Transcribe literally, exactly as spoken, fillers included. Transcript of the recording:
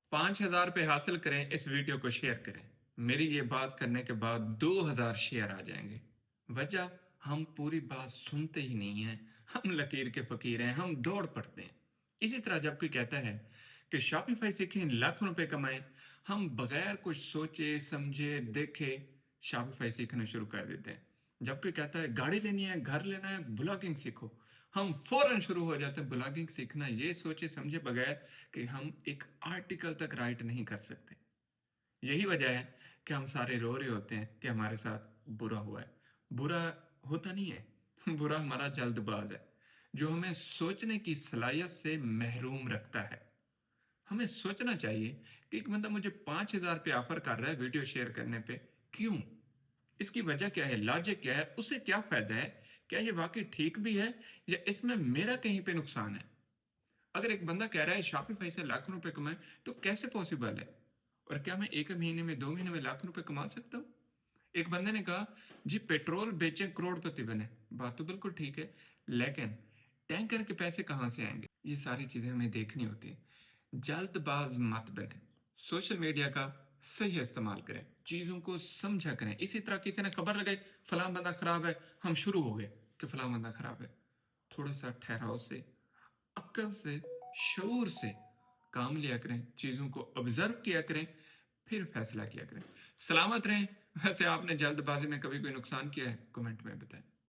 پانچ ہزار پہ حاصل کریں، اس ویڈیو کو شیئر کریں۔ میری یہ بات کرنے کے بعد دو ہزار شیئر آ جائیں گے۔ وجہ، ہم پوری بات سنتے ہی نہیں ہیں، ہم لکیر کے فقیر ہیں، ہم دوڑ پڑتے ہیں۔ اسی طرح جب کوئی کہتا ہے کہ شاپیفائی سیکھیں، لاکھوں روپے کمائیں، ہم بغیر کچھ سوچے سمجھے دیکھے شاپیفائی سیکھنا شروع کر دیتے ہیں۔ جب کوئی کہتا ہے گاڑی لینی ہے، گھر لینا ہے، بلاگنگ سیکھو، ہم فوراً شروع ہو جاتے ہیں بلاگنگ سیکھنا، یہ سوچے سمجھے بغیر کہ ہم ایک آرٹیکل تک رائٹ نہیں کر سکتے۔ یہی وجہ ہے کہ ہم سارے رو رہے ہوتے ہیں کہ ہمارے ساتھ برا ہوا ہے۔ برا ہوتا نہیں ہے، برا ہمارا جلد باز ہے، جو ہمیں سوچنے کی صلاحیت سے محروم رکھتا ہے۔ ہمیں سوچنا چاہیے کہ ایک بندہ مجھے پانچ ہزار پہ آفر کر رہا ہے ویڈیو شیئر کرنے پہ، کیوں؟ اس کی وجہ کیا ہے؟ لاجک کیا ہے؟ اسے کیا فائدہ ہے؟ کیا یہ واقعی ٹھیک بھی ہے یا اس میں میرا کہیں پہ نقصان ہے؟ اگر ایک بندہ کہہ رہا ہے شاپیفائی سے لاکھوں روپے کمائیں، تو کیسے پاسبل ہے؟ اور کیا میں ایک مہینے میں، دو مہینے میں لاکھوں روپے کما سکتا ہوں؟ ایک بندے نے کہا، جی پیٹرول بیچیں کروڑ پتی بنے۔ بات تو بالکل ٹھیک ہے، لیکن ٹینکر کے پیسے کہاں سے آئیں گے؟ یہ ساری چیزیں ہمیں دیکھنی ہوتی ہیں۔ جلد باز مت بنیں، سوشل میڈیا کا صحیح استعمال کریں، چیزوں کو سمجھا کریں۔ اسی طرح کسی نے خبر لگائی فلاں بندہ خراب ہے، ہم شروع ہو گئے کہ فلاں بندہ خراب ہے۔ تھوڑا سا ٹھہراؤ سے، عقل سے، شعور سے کام لیا کریں، چیزوں کو آبزرو کیا کریں، پھر فیصلہ کیا کریں۔ سلامت رہیں۔ ویسے آپ نے جلد بازی میں کبھی کوئی نقصان کیا ہے؟ کمنٹ میں بتائیں۔